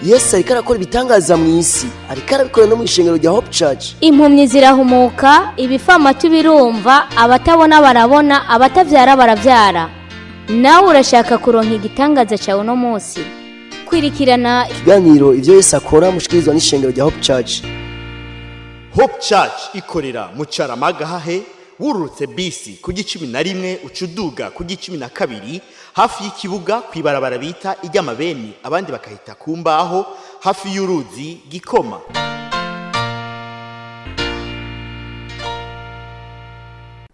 Yesu ariko arakora ibitangaza mu isi, ariko arabikora no mu ishengero rya Hope Church. Impumyi zirahumuka, ibifamatu birumva, abatabona barabona, abatavyara baravyara. Nawe urashaka kuronka igitangaza cyawe uno munsi? Kwirikirana ikiganiro ivyo Yesu akora mushikirizwa n'ishengero rya Hope Church. Hope Church ikorera mu Carama-Gahahe, wururutse bisi ku gicumi na rimwe ucuduga ku gicumi na kabiri, hafi y'ikibuga kw'ibarabara bita iry'amabeni, abandi bakahita ku mbaho, hafi y'uruzi Gikoma.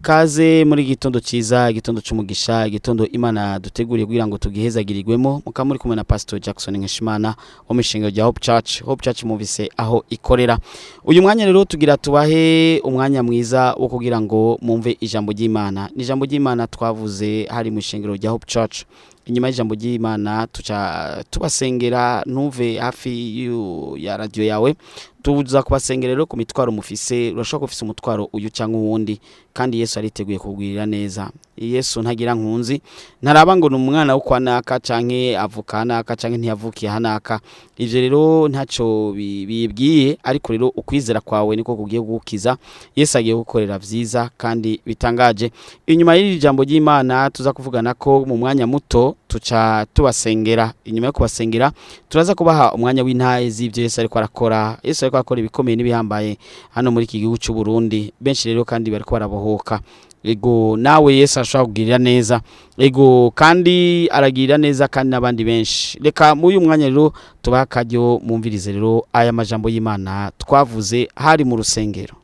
Kaze muri gitondo ciza, igitondo c'umugisha, igitondo Imana duteguriye kugira ngo tugihezagirirwemo. Mukaba muri kumwe na Pastor Jackson Nkeshimana wo mu ishengero rya Hope Church. Hope Church muvise aho ikorera. Uyu mwanya rero tugira tubahe umwanya mwiza wo kugira ngo mumve ijambo ry'Imana. Ni ijambo ry'Imana twavuze hari mu ishengero rya Hope Church. Inyuma y'ijambo ry'Imana tuca tubasengera. Ntuve hafi ya radio yawe, tuza kubasengera rero ku mitwaro mufise. Urashobora kufise umutwaro uyu cyangwa uwundi, kandi Yesu ariteguye kugwirira neza. Yesu ntagira nkunzi, ntaraba ngo ni umwana wo kwa naka canke avuka naka canke ntiyavukiye hanaka. Ivyo rero ntaco bibwiye, ariko rero ukwizera kwawe niko kugiye gukiza. Yesu agiye gukorera vyiza kandi bitangaje. Inyuma y'iri jambo ry'Imana tuza kuvugana ko mu mwanya muto tuca tubasengera. Inyuma yo kubasengera turaza kubaha umwanya w'intahe z'ivyo Yesu ariko arakora. Yesu ariko arakora ibikomeye n'ibihambaye hano muri iki gihugu cy'u Burundi. Benshi rero kandi bariko barabohoka. Ego, nawe Yesu ashobora kugirira neza. Ego, kandi aragirira neza kandi n'abandi benshi. Reka muri uyu mwanya rero tubaha akaryo mumvirize rero aya majambo y'Imana twavuze hari mu rusengero.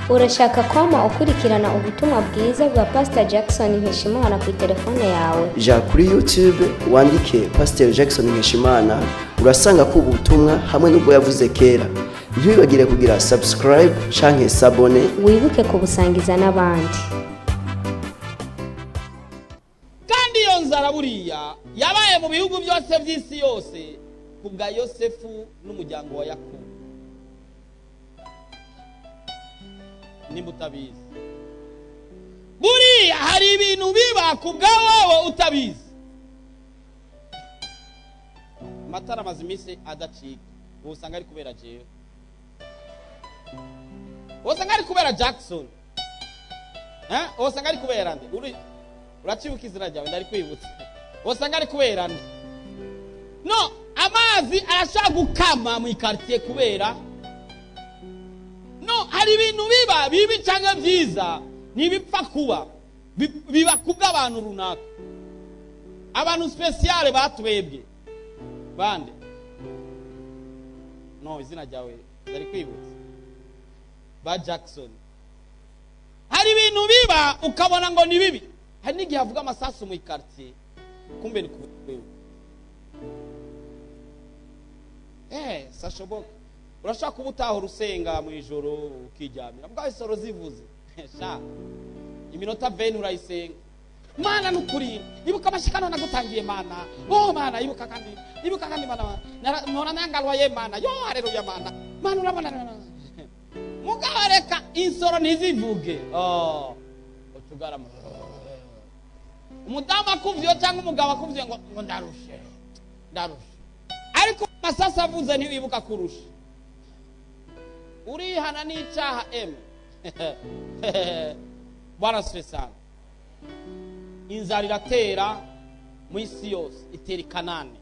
Urashaka kwama ukurikirana ubutumwa bwiza bwa Pastor Jackson Nkeshimana ku telefone yawe? Ja kuri YouTube wandike Pastor Jackson Nkeshimana, urasanga ko ubutumwa hamwe n'ubwo yavuze kera. Ntiwibagire kugira subscribe canke s'abonner. Wibuke kubusangiza n'abandi. Kandi iyo nzara buriya yabaye mu bihugu byose by'isi yose kubwa Yosefu n'umuryango wa Yakobo. Nimba utabizi, buriya hari ibintu biba kubwa wowe utabizi. Amatara amaze iminsi adacika, usanga ari kubera jewe, usanga ari kubera Jackson, usanga ari kubera nde? Uracibuka izina ryawe, ndari kwibutsa. Usanga ari kubera nde? No amazi arashobora gukama mu ikartier kubera no hari ibintu biba bibi cyangwa byiza, ntibipfa kuba biba kubw'abantu runaka, abantu spécial batwebwe bande. No izina ryawe ndari kwibutsa, ba Jackson. Hari ibintu biba ukabona ngo ni bibi. Hari n'igihe avuga amasasu mu ikartier, kumbe ni kubwewe. Sashoboka. Urashaka kuba utahora usenga mu ijoro ukiryamira, mbwa isoro zivuze sha iminota 20 urayisenga. Mana nukuri ibuka amashikano nagutangiye Mana, oh Mana ibuka kandi, ibuka kandi Mana, nora nangalwa ye Mana, yo haleluya Mana, Mana urabona mugabo reka insoro ntizivuge. Oh utugarama umudamu akuvyo cyangwa umugabo akuvyo ngo ndarushe ndarushe, ariko masasa avuze ntiwibuka kurusha. Urihana n'icyaha m Bwana asifiwe sana. Inzara iratera mu isi yose, itera i Kanani.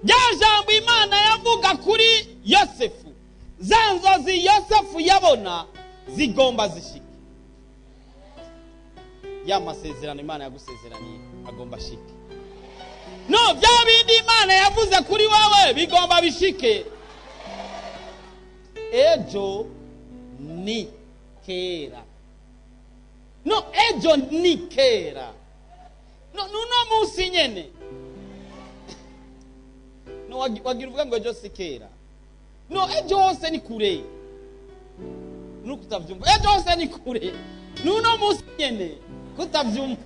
Rya jambo Imana yavuga kuri Yosefu, za nzozi Yosefu yabona zigomba zishike. Ya masezerano Imana yagusezeraniye agomba ashike. No bya bindi Imana yavuze kuri wewe bigomba bishike. Ejo ni kera. No ejo ni kera. No nuno munsi nyene. No wagira uvuga ngo ejo si kera. No ejo hose ni kure. Nuko utavyumva. Ejo hose ni kure. Nuno munsi nyene kutavyumva.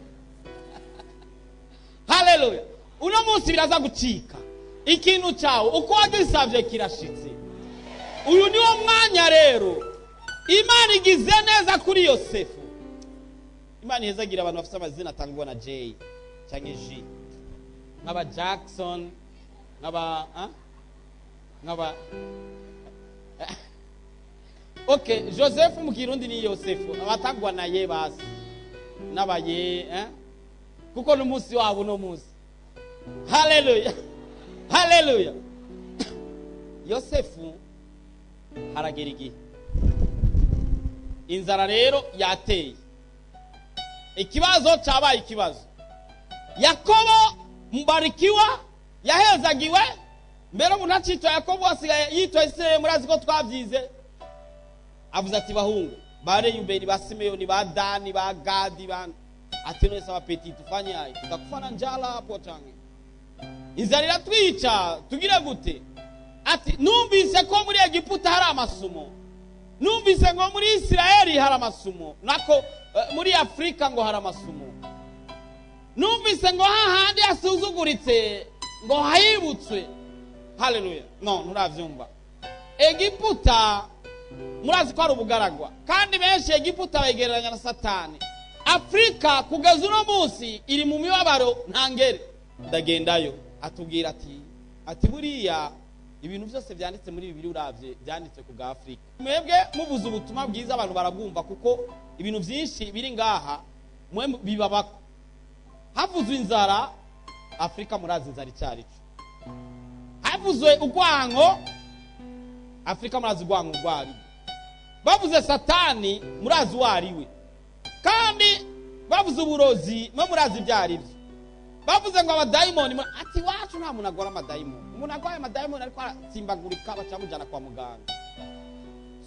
Haleluya. Uno munsi biraza gucika. Ikintu cyawe uko wagisavye kirashitse. Uyu niwo mwanya rero Imana igize neza kuri Yosefu. Imana ihezagira abantu bafite amazina atangwa na J cyangwa G. Nk'aba Jackson, nk'aba nk'aba okay, Joseph mu Kirundi ni Yosefu, abatagwa na ye basi n'abaye kuko n'umunsi wabo no munsi. Haleluya, haleluya. Yosefu haragera igihe inzara rero yateye, ikibazo cyabaye ikibazo. Yakobo mbarikiwa yahezagiwe mbere, umuntu acitwa Yakobo asigaye yitwa Isirayeli, murazi ko twabyize. Avuze ati bahungu ba Reyubeni, ba Simeyoni, ba Dani, ba Gadi, ba ati none sawa peti tufanye ayi tutakufa na njala hapo change, inzara iratwica tugire gute? Ati numvise ko muri Egiputa hari amasumo, numvise ngo muri Isirayeli hari amasumo, nako muri Afurika ngo hari amasumo, numvise ngo hahandi hasuzuguritse ngo hayibutswe. Haleluya. No nturavyumva. Egiputa murazi ko ari ubugaragwa, kandi benshi Egiputa bayigereranya na Satani. Afurika kugeza uno munsi iri mu mibabaro ntangere. Ndagendayo atubwira ati buriya ibintu byose byanditse muri Bibiliya uravye byanditse ku bwa Afurika. Mwebwe muvuze ubutumwa bwiza abantu barabwumva, kuko ibintu byinshi biri ngaha mwe bibabako. Havuzwe inzara, Afurika murazi inzara icyarico. Havuzwe urwango, Afurika murazi urwango rwari. Bavuze Satani murazi uwo ari we. Kandi bavuze uburozi mwe murazi ibyo ari byo. Bavuze ngo abadayimoni, ati wacu nta muntu agora amadayimoni. Umuntu agwaye amadayimoni ariko aratsimbagurika bacamujana kwa muganga,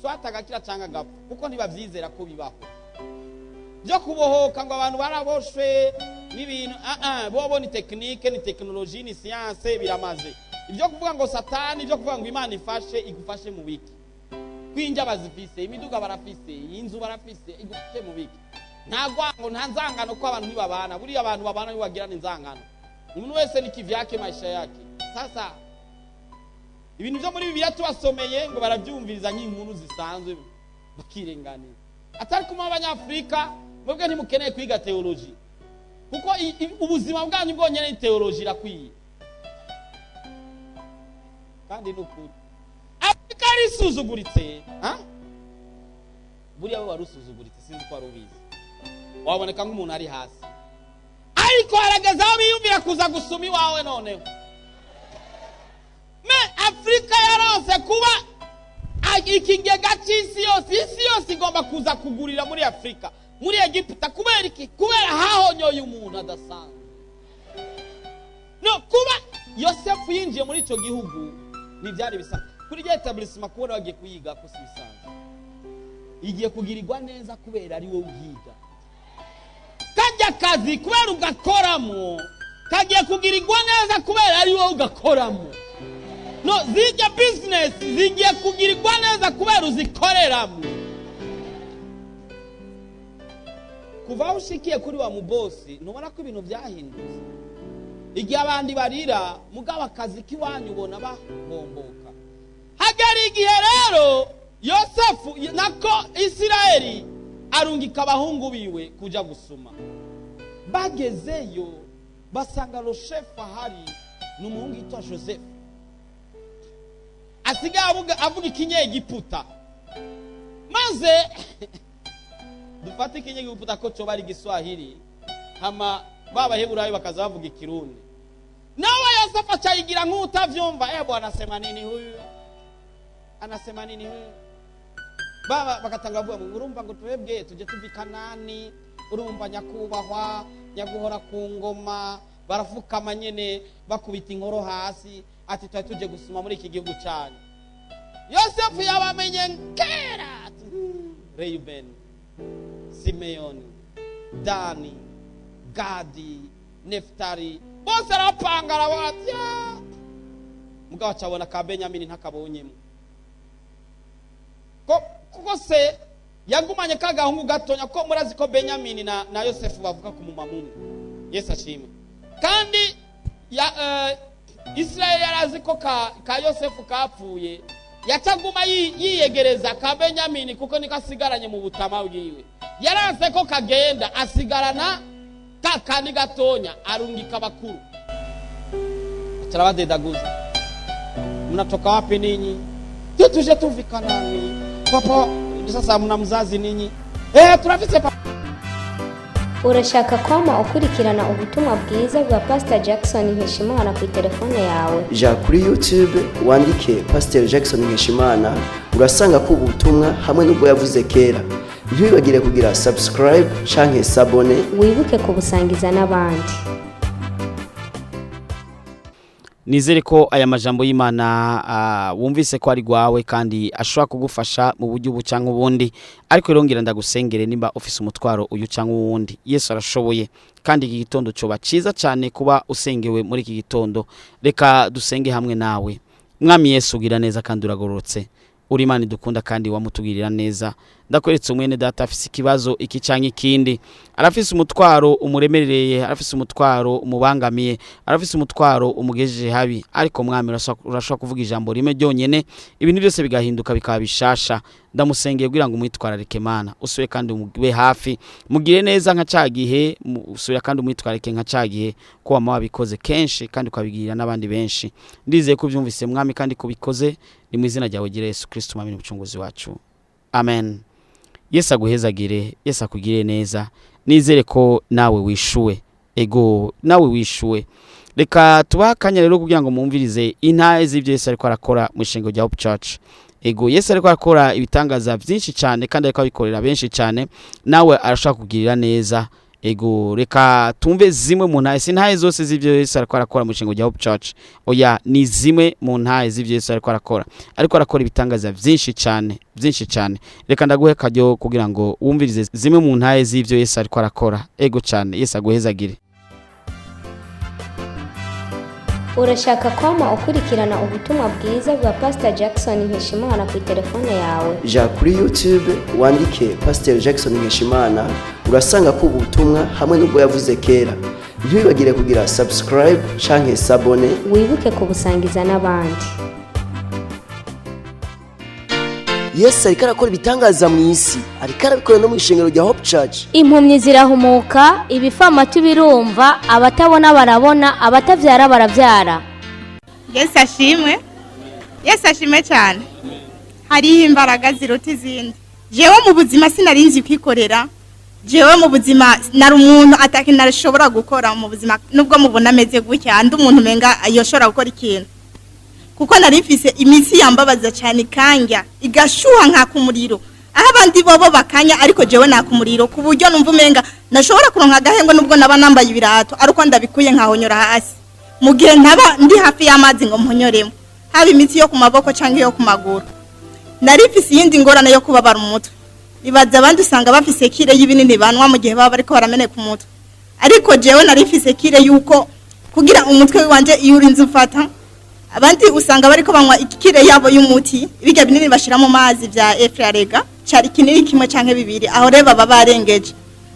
so atagakira cyangwa agapfa, kuko ntibavyizera ko bibaho. Byo kubohoka ngo abantu baraboshwe n'ibintu, bobo ni tekinike, ni tekinoloji, ni siyanse, biramaze. Ibyo kuvuga ngo Satani, ibyo kuvuga ngo Imana ifashe, igufashe mu biki? Kwinja bazifise, imiduga barafise, inzu barafise, igufashe mu biki? Nta rwango, nta nzangano, ko abantu ntibabana. Buriya abantu babana ntibagirana inzangano, umuntu wese ni kivyake maisha yake. Sasa ibintu byo muri Bibiliya tubasomeye ngo barabyumviriza nk'inkuru zisanzwe bakirenganira. Atari kuma abanyafurika mwebwe ntimukeneye kwiga teoloji, kuko ubuzima bwanyu bwonyene ni teoloji irakwiye. Kandi ni ukuri Afurika yarisuzuguritse. Buriya we warusuzuguritse, sinzi ko wari ubizi, waboneka nk'umuntu ari hasi, ariko harageze aho biyumvira kuza gusuma iwawe. Noneho me Afurika yaronse kuba ikigega cy'isi yose, isi yose igomba kuza kugurira muri Afurika, muri Egiputa. Kubera iki? Kubera hahonyoye umuntu adasanzwe. No kuba Yosefu yinjiye muri icyo gihugu ntibyari bisanzwe. Kuri rya etablissement kubona bagiye kuyiga ko si bisanzwe, igiye kugirirwa neza kubera ari wowe uhiga. Kajya kazi kubera ugakoramo kagiye kugirirwa neza kubera ari wowe ugakoramo. No zijya business zigiye kugirirwa neza kubera uzikoreramo. Kuva aho ushikiye kuri wa mubosi ntubona ko ibintu byahindutse. Igihe abandi barira mugabo akazi k'iwanyu ubona bahomboka. Hagera igihe rero Yosefu nako Isirayeli arungika abahungu biwe kuja gusuma. Bagezeyo basanga Roshefu ahari, ni umuhungu yitwa Joseph, asigaye avuga ikinyegiputa. Maze dufate ikinyegiputa ko coba ari igiswahili, hama babaheburayo bakaza bavuga ikirundi. Nawe Yosefu acayigira nk'utavyumva. Bwana anasema nini huyu? Anasema nini huyu? Baba bakatanga bavuga ngo urumva ngo twebwe tuje tuva i Kanani, urumva nyakubahwa nyaguhora ku ngoma, barafukama nyene bakubita inkoro hasi, ati twari tuje gusuma muri iki gihugu cyane. Yosefu yabamenye kera. Reuben, Simeoni, Dani, Gadi, Neftali, bose arapanga arabona ati mugabo acabona ka Benyamini ntakabonyemo. Kuko se yagumanye ka gahungu gatonya, ko murazi ko Benyamini na Yosefu bavuka ku mumama umwe. Yesu ashimwe. Kandi Israeli yarazi ko ka Yosefu kapfuye, yacaguma yiyegereza ka Benyamini kuko niko asigaranye mu butama bwiwe. Yaranse ko kagenda, asigarana ka kandi gatonya, arungika bakuru. Turabadedaguza, mnatoka wapi ninyi? Tutuje tuvikanani papa, sasa mna mzazi ninyi? Eh, turafise papa. Urashaka kwama ukurikirana ubutumwa bwiza bwa Pastor Jackson Nkeshimana ku telefone yawe? Ja kuri YouTube wandike Pastor Jackson Nkeshimana, urasanga ko ubutumwa hamwe n'ubwo yavuze kera. Ntiwibagire kugira subscribe canke s'abonner. Wibuke kubusangiza n'abandi. Nizere ko aya majambo y'Imana wumvise ko ari gwawe kandi ashobora kugufasha mu buryo ubu cyangwa ubundi. Ariko rero ngira ndagusengere, nimba ufise umutwaro uyu cyangwa uwundi, Yesu arashoboye, kandi iki gitondo coba ciza cyane kuba usengewe muri iki gitondo. Reka dusenge hamwe nawe. Mwami Yesu, ugira neza kandi uragororotse, uri Imana idukunda kandi wamutugirira neza. Ndakweretse umwene data afise ikibazo iki canke ikindi, arafise umutwaro umuremereye, arafise umutwaro umubangamiye, arafise umutwaro umugejeje habi. Ariko Mwami, urashobora kuvuga ijambo rimwe ryonyene, ibintu byose bigahinduka bikaba bishasha. Ndamusengeye kugira ngo umwitwararike Mana, usubire kandi umube hafi, mugire neza nka ca gihe, usubire kandi umwitwararike nka ca gihe ko wama wabikoze kenshi kandi ukabigirira n'abandi benshi. Ndizeye ko ubyumvise Mwami kandi kubikoze. Ni mu izina ryawe gira Yesu Kristo, Mwami n'umucunguzi wacu, amen. Yesu aguhezagire, Yesu akugirire neza. Nizere ko nawe wishuwe, ego nawe wishuwe. Reka tubahe akanya rero kugira ngo mwumvirize intahe z'ibyo Yesu ariko arakora mu ishengo rya Hope Church. Ego, Yesu ariko arakora ibitangaza byinshi cyane kandi ariko abikorera benshi cyane, nawe arashaka kugirira neza. Ego, reka tumve zimwe mu ntahe, si intahe zose z'ibyo Yesu ariko arakora mu ishengo rya Hope Church, oya, ni zimwe mu ntahe z'ibyo Yesu ariko arakora. Ariko arakora ibitangaza byinshi cyane, byinshi cyane. Reka ndaguhe akaryo kugira ngo wumvirize zimwe mu ntahe z'ibyo Yesu ariko arakora. Ego cyane, Yesu aguhezagire. Urashaka kwama ukurikirana ubutumwa bwiza bwa Pastor Jackson Nkeshimana ku telefone yawe? Ja kuri YouTube wandike Pastor Jackson Nkeshimana, urasanga ko ubutumwa hamwe n'ubwo yavuze kera. Ntiwibagire kugira subscribe canke s'abonner. Wibuke kubusangiza n'abandi. Yesu ariko arakora ibitangaza mu isi, ariko arabikora no mu ishengero rya Hope Church. Impumyi zirahumuka, ibifamatu birumva, abatabona barabona, abatabyara barabyara. Yesu ashimwe, Yesu ashimwe cyane. Hariho imbaraga ziruta izindi. Jewe mu buzima sinari nzi kwikorera. Jewe mu buzima nari umuntu atakintu narashobora gukora mu buzima, nubwo mubona ameze gutya, andi umuntu umenga yoshobora gukora ikintu, kuko nari mfise imitsi yambabaza cyane, ikanja igashuha nkaka umuriro, aho abandi bobo bakanya, ariko jewe naka umuriro ku buryo numva umenga nashobora kuronka agahengo nubwo naba nambaye ibirato, ariko ndabikuye nkahonyora hasi mu gihe ntaba ndi hafi y'amazi ngo mponyoremo, haba imitsi yo ku maboko cyangwa iyo ku maguru. Nari mfise iyindi ngorane yo kubabara umutwe. Ibaza, abandi usanga bafise cure y'ibinini banwa mu gihe baba bariko barameneka umutwe, ariko jewe nari mfise cure yuko kugira umutwe wanje iyo urinze ufata. Abandi usanga bariko banywa i cure yabo y'umuti, bijya binini bashira mu mazi bya Efrarega, cari kinini kimwe canke bibiri, aho rero baba barengeje.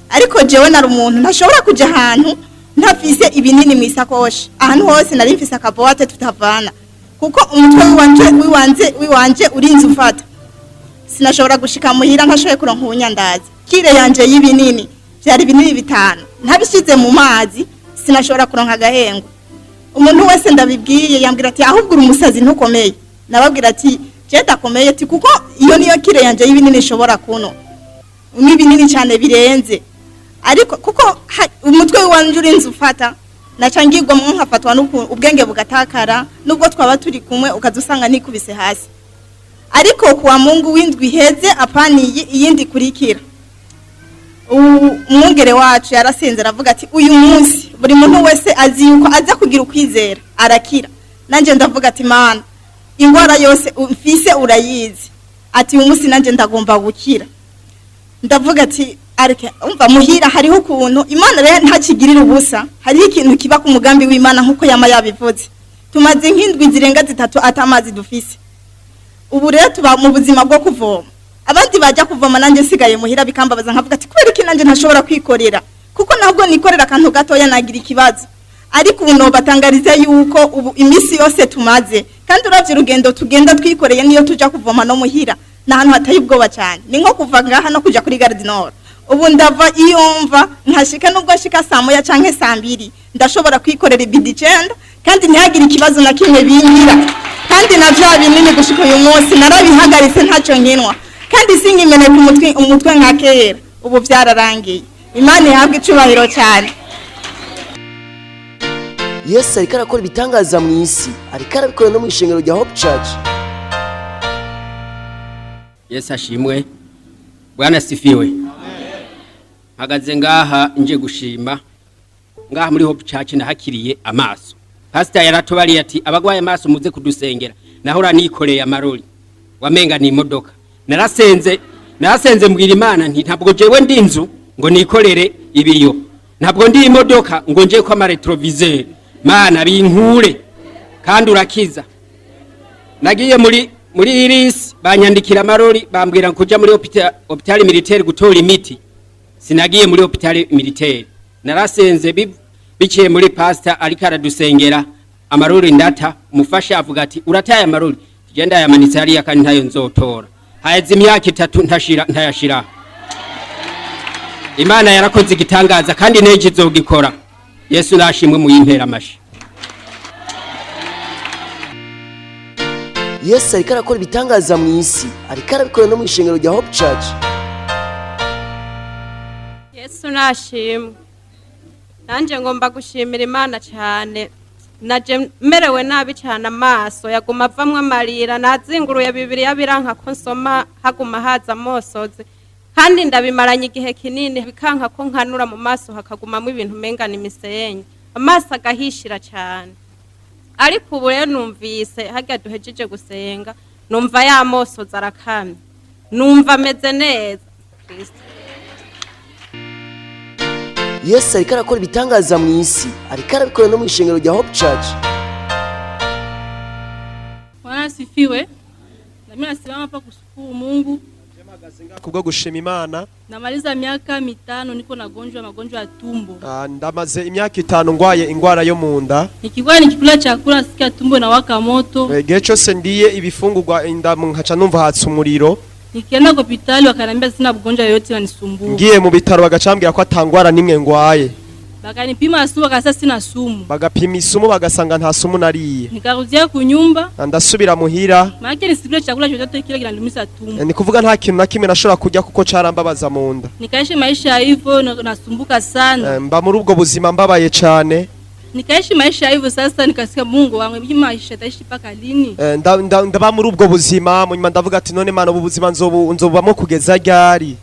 Ariko jewe nari umuntu ntashobora kuja ahantu ntafise ibinini mu isakoshi. Ahantu hose nari mfise aka boîte tutavana, kuko umutwe wiwanje urinze ufata, sinashobora gushika muhira ntashoboye kuronka ubunyandazi. Cure yanje y'ibinini byari binini 5, ntabishize mu mazi sinashobora kuronka agahengo. Umuntu wese ndabibwiye yambwira ati: "Ahubwo uri umusazi, ntukomeye." Nababwira ati: "Je ndakomeye," ati kuko iyo niyo cure yanje y'ibinini ishobora kuno ni binini cyane birenze. Ariko kuko umutwe wanje urinze ufata, naca ngirwamwo nkafatwa ubwenge bugatakara, nubwo twaba turi kumwe ukaza usanga nikubise hasi. Ariko kuwa Mungu w'indwi iheze, apaniye iyindi ikurikira, umwungere wacu yarasenze, aravuga ati: "Uyu munsi buri muntu wese azi yuko aza kugira ukwizera arakira." Nanjye ndavuga ati: "Mana, ingwara yose mfise urayizi," ati uyu munsi nanjye ndagomba gukira. Ndavuga ati areke umva, muhira hariho ukuntu Imana rero ntakigirira ubusa, hariho ikintu kiba ku mugambi w'Imana nk'uko yama yabivuze. Tumaze nk'indwi zirenga 3 atamazi dufise. Ubu rero tuba mu buzima bwo kuvoma, abandi bajya kuvoma, nanjye nsigaye muhira. Bikambabaza, nkavuga ati: "Kubera iki nanjye ntashobora kwikorera?" Kuko ntabwo nikorera akantu gatoya nagira ikibazo. Ariko ubu nobatangariza yuko ubu iminsi yose tumaze, kandi uravye urugendo tugenda twikoreye, niyo tuja kuvoma no muhira ni ahantu hateye ubwoba cyane, ni nko kuva ngaha no kuja kuri Gare du Nord. Ubu ndava iyo mva nkashika, nubwo nshika saa 1 canke saa 2, ndashobora kwikorera ibidi 9. Kandi ntihagire ikibazo na kimwe bingira. Kandi na vya binini gushika uyu munsi narabihagaritse, ntacyo nkinwa, kandi sinkimeneka umutwe nka kera. Ubu byararangiye. Imana ihabwe icubahiro cyane. Yesu ariko arakora ibitangaza mu isi, ariko arabikora no mu ishengero rya Hope Church. Yesu ashimwe. Bwana asifiwe. Mpagaze ngaha nje gushima. Ngaha muri Hope Church nahakiriye amaso. Pastor yaratubariye ati: "Abagwaye amaso muze kudusengera." Nahora nikoreye amarori, wamenga ni imodoka. Narasenze, narasenze, mbwira Imana nti: "Ntabwo jewe ndi inzu ngo nikorere ibiyo, ntabwo ndi imodoka ngo nje ko ama rétroviseur. Mana, binkure." Kandi urakiza. Nagiye muri Iris, banyandikira amarori, bambwira kuja muri hôpital militaire gutora imiti. Sinagiye muri hôpital militaire. Narasenze biciye muri pastor ariko aradusengera, amarori ndata. Umufasha avuga ati: "Urataye amarori." Genda yamanitse hariya kandi ntayo nzotora. Haheze imyaka 3 ntashira, ntayashira. Imana yarakoze igitangaza kandi nejo izogikora. Yesu nashimwe, muyimpera amashi. Yesu ariko arakora ibitangaza mu isi, ariko arabikora no mu ishengero rya Hope Church. Yesu nashimwe. Nanjye ngomba gushimira Imana cyane. Naje merewe nabi cyane, amaso yaguma avamwo amarira. Nazinguruye Bibiliya biranka ko nsoma, haguma haza amosozi, kandi ndabimaranye igihe kinini, bikanka ko nkanura mu maso, hakagumamo ibintu umenga ni imisenyi, amaso agahishira cyane. Ariko ubu rero numvise harya duhejeje gusenga, numva ya mosozi arakamye, numva ameze neza. Kristo. Yesu ariko arakora ibitangaza mu isi, ariko arabikora no mu ishengero rya Hope Church. Bwana asifiwe. Na mimi nasimama hapa kushukuru Mungu. Kubwo gushima Imana. Namaliza miaka 5 niko nagonjwa magonjwa ya tumbo. Ah, ndamaze imyaka 5 ngwaye ingwara yo mu nda. Nikikuwa nikikula chakula nasikia tumbo inawaka moto. Igihe cyose ndiye ibifungurwa inda nkaca numva hatse umuriro. Nikienda kwa hospitali wakaniambia sina mgonjwa yoyote inanisumbua. Ngiye mu bitaro bagacambwira ko atangwara nimwe ngwaye. Bakanipima sumu wakasema sina sumu. Bagapima isumu bagasanga nta sumu nariye. Nikarudia kunyumba. Ndasubira muhira. Maana nisikule chakula chochote kile kinaniumiza tumbo. Ni kuvuga nta kintu na kimwe nashobora kurya kuko carambabaza mu nda. Nikaishi maisha hivyo nasumbuka sana. Mba muri ubwo buzima mbabaye cane. Nikaishi maisha hivyo sasa, nikasikia Mungu wangu, hii maisha taishi mpaka lini? Ndaba muri ubwo buzima, mu nyuma ndavuga ati: "None Mana, ubu buzima nzobubamo kugeza ryari?"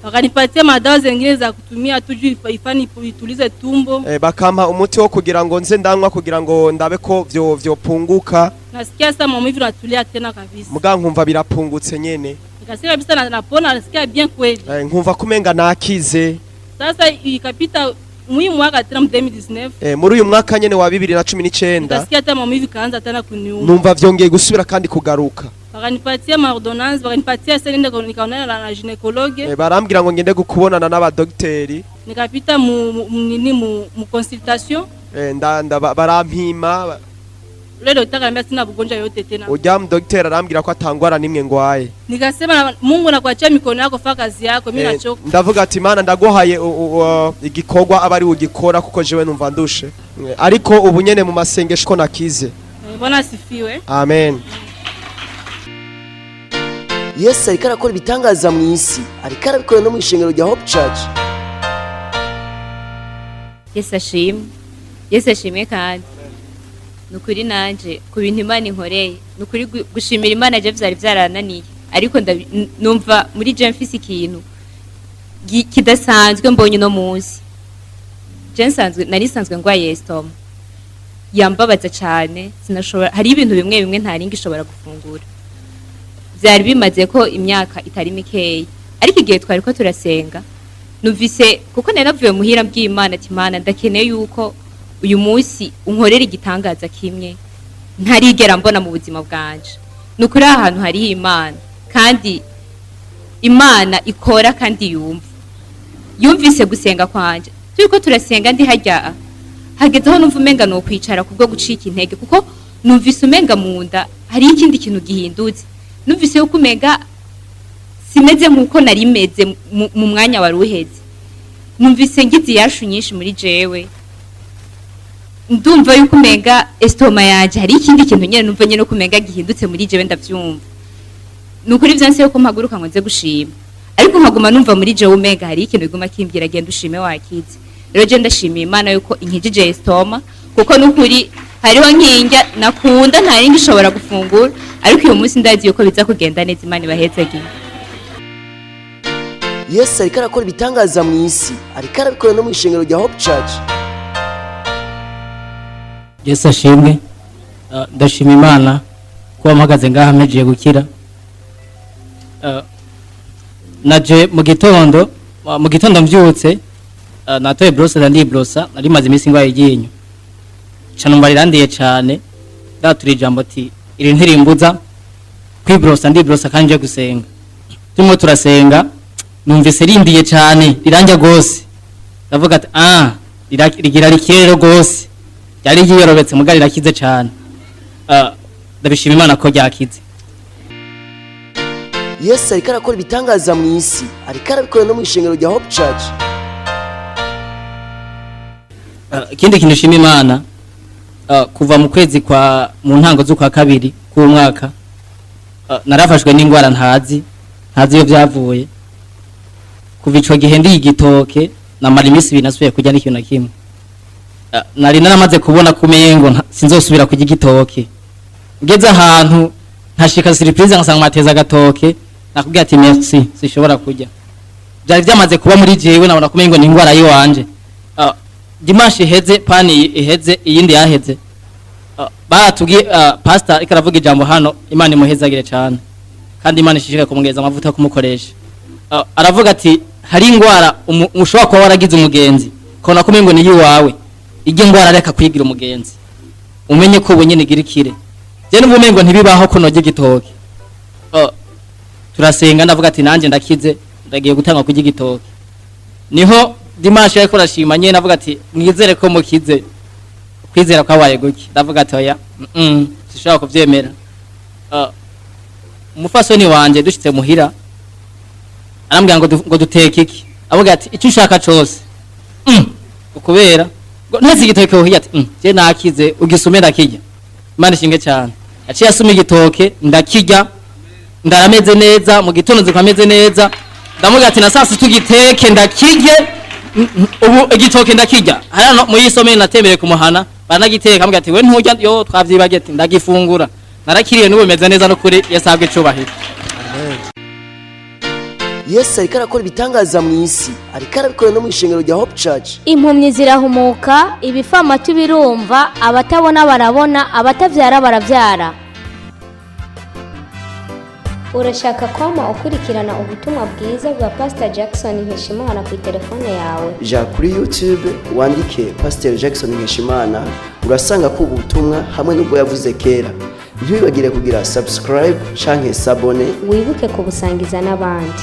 Wakanipatia madawa zingine za kutumia tu juu ifani itulize tumbo. Bakampa umuti wo kugira ngo nze ndanywa kugira ngo ndabe ko vyo vyopunguka. Nasikia sasa maumivu natulia tena kabisa. Muga nkumva birapungutse nyene. Nikasikia kabisa napona, nasikia bien kweli. Nkumva kumenga nakize. Sasa ikapita mwi mwaka tena mu 2019. Muri uyu mwaka nyene wa 2019. Nikasikia hata maumivu kaanza tena kuniuma. Numva vyongeye gusubira kandi kugaruka. Wakanipatia ma ordonnance, wakanipatia sasa nenda nikaonana na gynécologue. Barambwira ngo ngende gukubonana n'abadogiteri. Nikapita mu nini mu consultation. Barampima. Ule daktari akaniambia sina ugonjwa yoyote tena. Urya mudogiteri arambwira ko atangwara nimwe ngwaye. Nikasema Mungu, nakuachia mikono yako, fanya kazi yako, mimi nachoka. Ndavuga ati: "Mana, ndaguhaye igikorwa aba ari ugikora kuko jewe numva ndushe." Ariko ubu nyene mu masengesho ko nakize. Bwana asifiwe. Amen. Yesu ariko arakora ibitangaza mu isi, ariko arabikora no mu ishengero rya Hope Church. Yesu ashimwe. Yesu ashimwe. Kandi ni ukuri nanje ku bintu Imana inkoreye, ni ukuri gushimira Imana je vyari vyarananiye, ariko numva muri je mfise ikintu kidasanzwe mbonye uno munsi. Je nsanzwe nari nsanzwe ngwaye estomac yambabaza cane, sinashobora, hari ibintu bimwe bimwe ntari ngishobora gufungura. Vyari bimaze ko imyaka itari mikeyi, ariko igihe twari ko turasenga numvise, kuko nari navuye muhira mbwiye Imana ati: "Imana, ndakeneye yuko uyu munsi unkorera igitangaza kimwe ntarigera mbona mu buzima bwanje." Ni ukuri aha hantu hariho Imana, kandi Imana ikora kandi yumva. Yumvise gusenga kwanje. Turiko turasenga ndi harya, hageze aho numva umenga ni ukwicara kubwo gucika intege, kuko numvise umenga mu nda hariho ikindi kintu gihindutse. Numvise yuko umenga simeze nk'uko nari meze mu mwanya wari uheze. Numvise ngize iyashu nyinshi muri jewe. Ndumva yuko umenga estomac yanje hari ikindi kintu nyene, numva nyene ko umenga gihindutse muri jewe. Ndavyumva, ni ukuri vyanse yuko mpaguruka ngo nze gushima, ariko nkaguma numva muri jewe umenga hari ikintu biguma kimbwira: "Genda ushime, wakize." Rero je ndashimiye Imana yuko inkijije estomac, kuko nukuri hariho nkinjya nakunda ntari ngishobora gufungura, ariko uyu munsi ndazi yuko biza kugenda neza. Imana ibahezagiye. Yesu ariko arakora ibitangaza mu isi, ariko arabikora no mu ishengero rya Hope Church. Yesu ashimwe. Ndashima Imana kuba mpagaze ngaha mpejeje gukira. Naje mu gitondo mbyutse, natoye brosse, ndibrosa. Nari maze iminsi ngwaye iryinyo, ca numva rirandiye cane. Ndatura ijambo ati: "Iri ntirimbuza kwibrosa." Ndibrosa kandi nje gusenga. Turimo turasenga, numvise rindiye cane, riranja gose. Ndavuga ati: "Ah, rigira rikire rero gose." Ryari ryiyorobetse, muga rirakize cane. Ndabishima Imana ko ryakize. Yesu ariko arakora ibitangaza mu isi, ariko arabikora no mu ishengero rya Hope Church. Ikindi kintu nshima Imana, kuva mu kwezi kwa, mu ntango z'ukwa kabiri k'umwaka, narafashwe n'indwara ntazi iyo byavuye. Kuva ico gihe ndiye igitoke, namara iminsi 2 nasubiye kurya n'ikintu na kimwe. Nari naramaze kubona ko umengo sinzosubira kurya igitoke. Ngeze ahantu nkashika surprise, ngasanga mateza agatoke, nakubwira ati: "Merci, sishobora kurya." Byari byamaze kuba muri jewe, nabona ko umengo ni indwara yiwanje. Dimanche iheze, pani iheze, iyindi yaheze, baratubwiye, pastor ariko aravuga ijambo hano, Imana imuhezagire cyane kandi Imana ishishikaye kumugeza amavuta yo kumukoresha. Aravuga ati hari indwara ushobora kuba waragize umugenzi, ukabona ko umengo ni iwawe. Ijya ndwara reka kuyigira umugenzi, umenye ko ubu nyene igira ikire. Je numva umengo ntibibaho ko norya igitoke. Turasenga, ndavuga ati: "Nanjye ndakize, ndagiye gutanga kurya igitoke." Niho dimanche yariko arashima nyene, avuga ati: "Mwizere ko mukize." Kwizera kwabaye guke, ndavuga ati: "Oya, sinshobora kuvyemera." Umufasoni wanje dushitse muhira arambwira ngo duteke iki? Avuga ati: "Icyo ushaka cose." Kubera ngo ntese igitoke wohiye, ati: "Je nakize, ugisume ndakirya." Imana ishimwe cyane, yaciye asuma igitoke ndakirya, ndarameze neza. Mu gitondo nzi ko ameze neza. Ndamubwira ati: "Na saa sita ugiteke ndakirye." Ubu igitoke ndakirya. Hano muri iyi somero natembereye kumuhana baranagiteka, ambwira ati: "We nturya yo twavyibagiye." Ati: "Ndagifungura, narakiriye, n'ubu bimeze neza." No kuri yasabwe icubahiro. Yesu ariko arakora ibitangaza mu isi, ariko arabikora no mu ishengero rya Hope Church. Impumyi zirahumuka, ibifamatu birumva, abatabona barabona, abatabyara barabyara. Urashaka kwama ukurikirana ubutumwa bwiza bwa Pastor Jackson Nkeshimana ku telefone yawe? Ja kuri YouTube wandike Pastor Jackson Nkeshimana, urasanga ko ubu butumwa hamwe n'ubwo yavuze kera. Ntiwibagire kugira subscribe canke s'abonner. Wibuke kubusangiza n'abandi.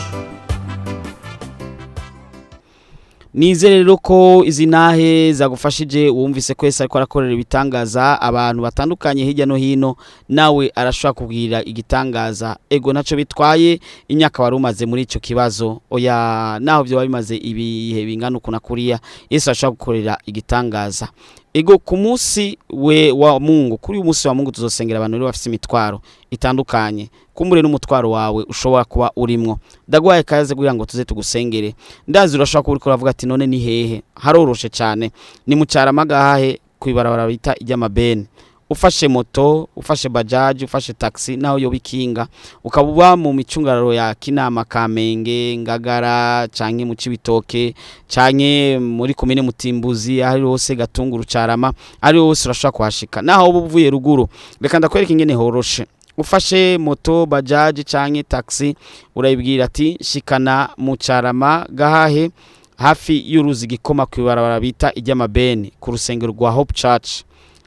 Nizere rero ko izi ntahe zagufashije. Wumvise ko Yesu ariko arakorera ibitangaza abantu batandukanye hirya no hino, nawe arashobora kubwira igitangaza. Ego, ntacyo bitwaye imyaka wari umaze muri icyo kibazo, oya, naho byaba bimaze ibihe bingana uku na kuriya, Yesu arashobora gukorera igitangaza. Ego, ku munsi we wa Mungu, kuri uyu munsi wa Mungu tuzosengera abantu rero bafite imitwaro itandukanye. Kumbure n'umutwaro wawe ushobora kuba urimwo, ndaguhaye kaze kugira ngo tuze tugusengere. Ndazi urashobora kuba uriko uravuga ati: "None ni hehe?" Haroroshe cyane, ni mu Carama gahahe kwibarabara bita iry'amabeni. Ufashe moto, ufashe bajaji, ufashe taxi, naho yoba ikinga, ukaba uba mu micungararo ya Kinama, Kamenge, Ngagara canke mu Cibitoke canke muri komine Mutimbuzi, aho ari hose, Gatunguru, Carama, ari hose urashobora kuhashika. Naho uba uvuye ruguru, reka ndakwereka ingene horoshe. Ufashe moto, bajaji canke taxi, urayibwira ati: "Shikana mu Carama gahahe, hafi y'uruzi Gikoma, kwibarabara bita iry'amabeni, ku rusengero rwa Hope Church."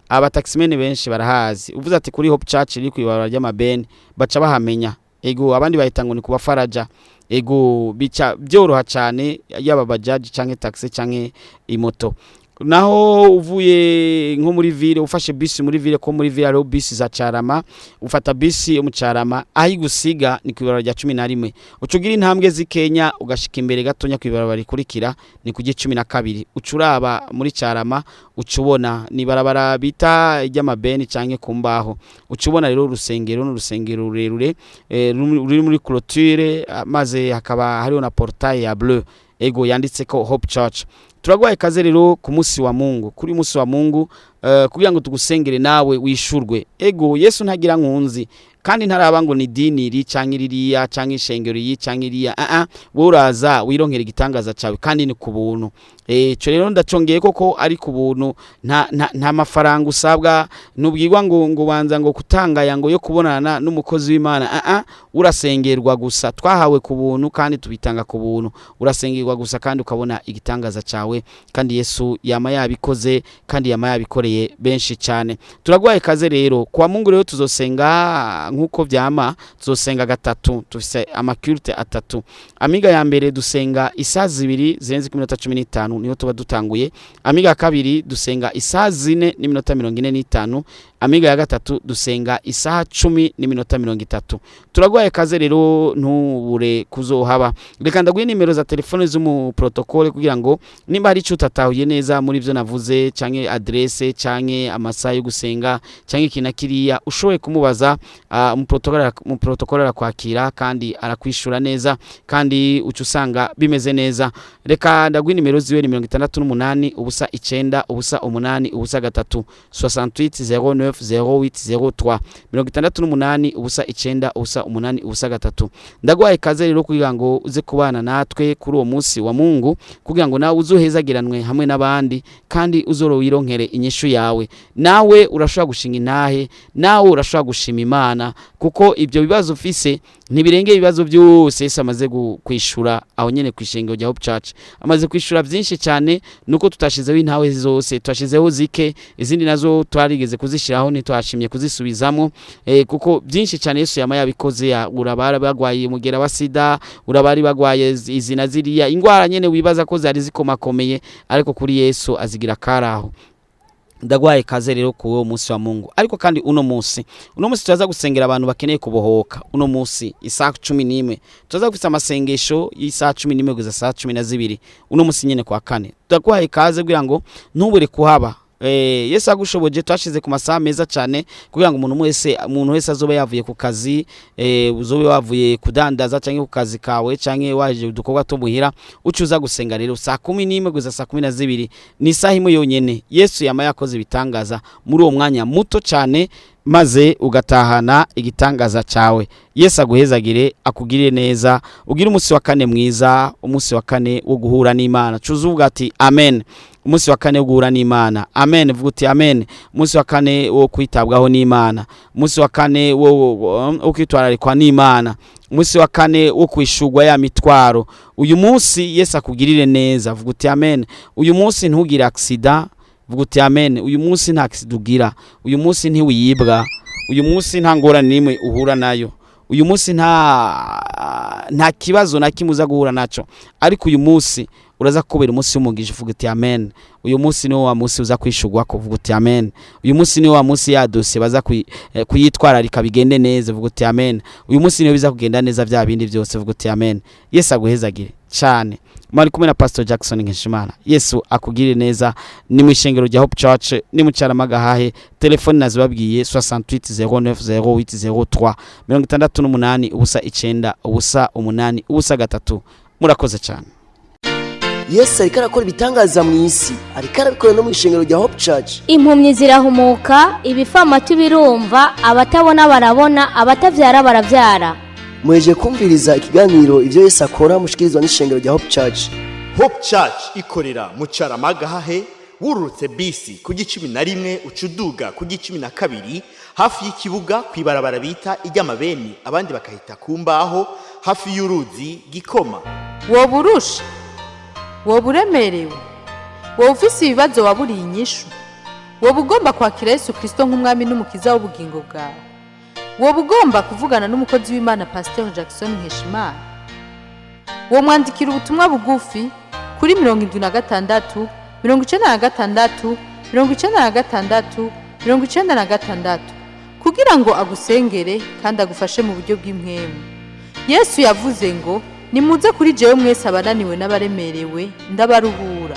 Abataximene benshi barahazi. Uvuze ati kuri Hope Church iri kwibarabara ry'amabeni, baca bahamenya. Ego, abandi bahita ngo ni kubafaraja. Ego, bica byoroha cyane, yaba bajaji canke taxi canke imoto. Naho uvuye nko muri ville, ufashe bisi muri ville, ko muri ville hariho bisi za Carama, ufata bisi yo mu Carama, aho igusiga ni ku ibarabara rya 11. Uca ugira intambwe z'Ikenya, ugashika imbere gatonya ku ibarabara rikurikira, ni ku 12. Uca uraba muri Carama, uca ubona ni ibarabara bita iry'amabeni canke ku mbaho. Uca ubona rero urusengero, n'urusengero rurerure ruri muri clôture, maze hakaba hariho na portail ya bleu, ego, yanditse ko Hope Church. Turagwaye kaze rero ku munsi wa Mungu, kuri munsi wa Mungu, kugira ngo tugusengere nawe wishurwe. Ego, Yesu ntagira nkunzi kandi ntaraba ngo ni dini iri canke ririya canke ishengero iyi canke iriya. A a wowe uraza wironkera igitangaza cawe, kandi ni ku buntu. Ico rero ndacongeye koko ari ku buntu, nta mafaranga usabwa, ntubwirwa ngo banza ngo kutangaya ngo yo kubonana n'umukozi w'Imana. A a urasengerwa gusa. Twahawe ku buntu kandi tubitanga ku buntu. Urasengerwa gusa kandi ukabona igitangaza cawe, kandi Yesu yama yabikoze kandi yama yabikoreye benshi cyane. Turagwaye kaze rero kwa Mungu. Rero tuzosenga nkuko vyama, tuzosenga gatatu. Tufise ama culte atatu. Amiga ya mbere dusenga isaha 2 zirenze ku minota 15, niho tuba dutanguye. Amiga ya kabiri dusenga isaha 4 n'iminota 45. Amiga ya gatatu dusenga isaha 10 n'iminota 30. Turagwaye kaze rero, ntubure kuzohaba. Reka ndaguhe nimero za telefone z'umu protocole, kugira ngo nimba hari icyo utatahuye neza muri byo navuze, canke adresse, canke amasaha yo gusenga, canke iki na kiriya, ushoboye kumubaza. Mu protocole arakwakira kandi arakwishura neza, kandi uca usanga bimeze neza. Reka ndaguhe nimero ziwe: ni 68 0 9 0 8 0 3, 68 09 08 03, 68 0 9 0 8 0 3. Ndaguhaye ikaze rero kugira ngo uze kubana natwe kuri uwo munsi wa Mungu, kugira ngo nawe uzohezagiranwe hamwe n'abandi, kandi uzoro wironkere inyishu yawe. Nawe urashobora gushinga intahe, nawe urashobora gushima Imana, kuko ibyo bibazo ufise ntibirenge ibibazo byose Yesu amaze kwishura aho nyene kwishengero rya Hope Church. Amaze kwishura byinshi cyane, nuko tutashizeho intawe zose, twashizeho zike, izindi nazo twarigeze kuzishiraho ntitwashimye kuzisubizamo, kuko byinshi cyane Yesu yama yabikoze. Urabara bagwaye umugera wa sida, urabari bagwaye izi na ziriya ingwara nyene wibaza ko zari zikomakomeye, ariko kuri Yesu azigira karaho. Ndagwaye kaze rero ku uwo munsi wa Mungu. Ariko kandi uno munsi turaza gusengera abantu bakeneye kubohoka. Uno munsi isaha 11 turaza gufite amasengesho y'isaha 11 kugeza saa 12, uno munsi nyene kwa kane. Ndagwaye kaze kugira ngo ntubure kuhaba. Yesu agushoboje. Twashize ku masaha meza cyane kugira ngo umuntu wese azoba yavuye ku kazi, uzobe wavuye kudandaza canke ku kazi kawe, canke waje udukorwa two muhira, uca uza gusenga rero saa 11 kugeza saa 12. Ni isaha imwe yonyene. Yesu yama yakoze ibitangaza muri uwo mwanya muto cyane, maze ugatahana igitangaza cyawe. Yesu aguhezagire, akugirire neza, ugire umunsi wa kane mwiza, umunsi wa kane wo guhura n'Imana. Cuza uvuga ati amen. Umunsi wa kane wo guhura n'Imana, amen. Vuga uti amen. Umunsi wa kane wo kwitabwaho n'Imana, umunsi wa kane wo kwitwararikwa n'Imana, umunsi wa kane wo kwishurwa ya mitwaro. Uyu munsi Yesu akugirire neza. Vuga uti amen. Uyu munsi ntugire accident. Vuga uti amen. Uyu munsi nta accident ugira, uyu munsi ntiwiyibwa, uyu munsi nta ngorane n'imwe uhura nayo, uyu munsi nta kibazo na kimwe uza guhura naco. Ariko uyu munsi uraza kubera umunsi w'umugisha. Uvuga uti amen. Uyu munsi niwo wa munsi uza kwishurwa ko. Uvuga uti amen. Uyu munsi niwo wa munsi ya dosiye baza kuyitwararika bigende neza. Uvuga uti amen. Uyu munsi niwo biza kugenda neza bya bindi byose. Uvuga uti amen. Yesu aguhezagire cyane. Mwari kumwe na Pastor Jackson Nkeshimana. Yesu akugirire neza. Ni mu ishengero rya Hope Church, ni mu Carama Gahahe. Telefone nazibabwiye: 68 09 08 03, 68 0 9 0 8 0 3. Murakoze cyane. Yesu ariko arakora ibitangaza mu isi, ariko arabikora no mu ishengero rya Hope Church. Impumyi zirahumuka, ibifamatu birumva, abatabona barabona, abatabyara barabyara. Muheje kumviriza ikiganiro Ibyo Yesu Akora, mushikirizwa n'ishengero rya Hope Church. Hope Church ikorera mu Carama Gahahe. Wururutse bisi ku 11, uca uduga ku 12, hafi y'ikibuga, ku ibarabara bita iry'amabeni, abandi bakahita ku mbaho, hafi y'uruzi Gikoma. Woba urusha, woba uremerewe, woba ufise ibibazo waburiye inyishu, woba ugomba kwakira Yesu Kirisito nk'umwami n'umukiza w'ubugingo bwawe, woba ugomba kuvugana n'umukozi w'Imana Pasiteri Jackson Nkeshimana, womwandikira ubutumwa bugufi kuri 76. 96 96 96 kugira ngo agusengere kandi agufashe mu buryo bw'impwemu. Yesu yavuze ngo: "Nimuze kuri jewe mwese abananiwe n'abaremerewe, ndabaruhura."